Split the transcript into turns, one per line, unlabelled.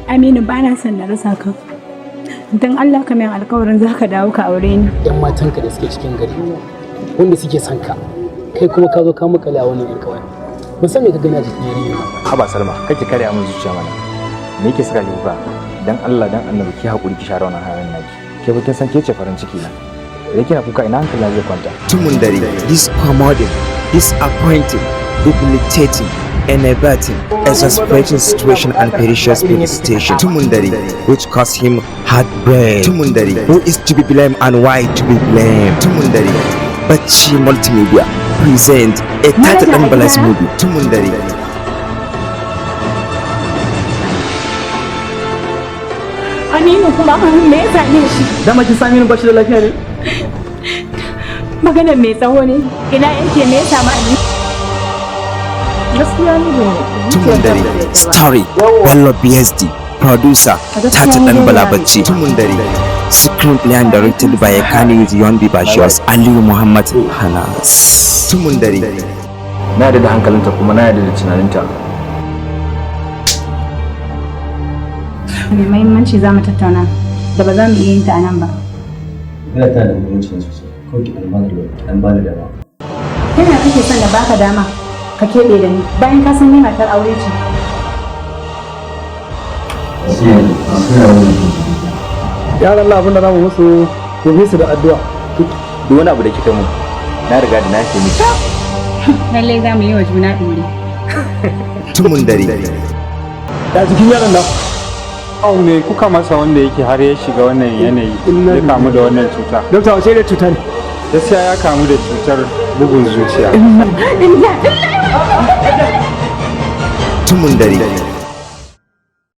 Aminu, ba na son na rasa ka. Don Allah ka min alkawarin za ka dawo ka aure ni.
Yan matanka da suke cikin gari wanda suke son ka, kai kuma ka zo ka makale a wannan yan kawai. Ban san me ka gani a jikin yarinyar nan.
Haba Salma, kake karya min zuciya mana. Me yake saka ki kuka? Dan Allah dan Annabi ki hakuri, ki share wannan halin naki. Ke ba kin san ke ce farin ciki na. Idan kina kuka, ina hankali na zai kwanta?
Tumun Dare, discommoding, disappointing, debilitating, enervating, exasperating situation and pernicious felicitation. Tumun Dare, which caused him heartbreak. Tumun Dare, who is to be blamed and why to be blamed? Tumun Dare, Bacci Multimedia present a title and balance movie. Tumun Dare.
Aminu kuma, me ya same shi?
Dama kin sami ni bashi da lafiya ne.
Maganar mai tsawo ne. Ina yake? Me ya samu Aminu?
Gaskiya ni ban
Tumun Dare, story, Bello BSD, producer, Tata Dan Bala Bacci. Tumun Dare, screenplay and directed by Ekani Yombi Bashir, Aliyu Muhammad Hanas. Tumun Dare.
Na yarda da hankalinta kuma na yarda da tunaninta.
Mai muhimmanci za mu tattauna da ba za mu iya yin ta a nan ba.
Magana tana da muhimmanci ne sosai. Kawai ki ɗan bani lokaci, ɗan bani dama.
Ta yaya kake son na baka dama ka keɓe da ni bayan ka san ni matar aure ce?
Yaran Allah, abin da zamu musu, mu bi su da addu'a.
Duk wani abu da kika mun, na riga da na yafe miki.
Lallai za mu yi wa juna ɗore.
Tumun Dare.
Da jikin yaron nan.
Au, me kuka masa wanda yake har ya shiga wannan yanayi, ya kamu da wannan cuta?
Dokta, wace irin cuta ne?
Gaskiya ya kamu da cutar bugun zuciya.
Tumun Dare.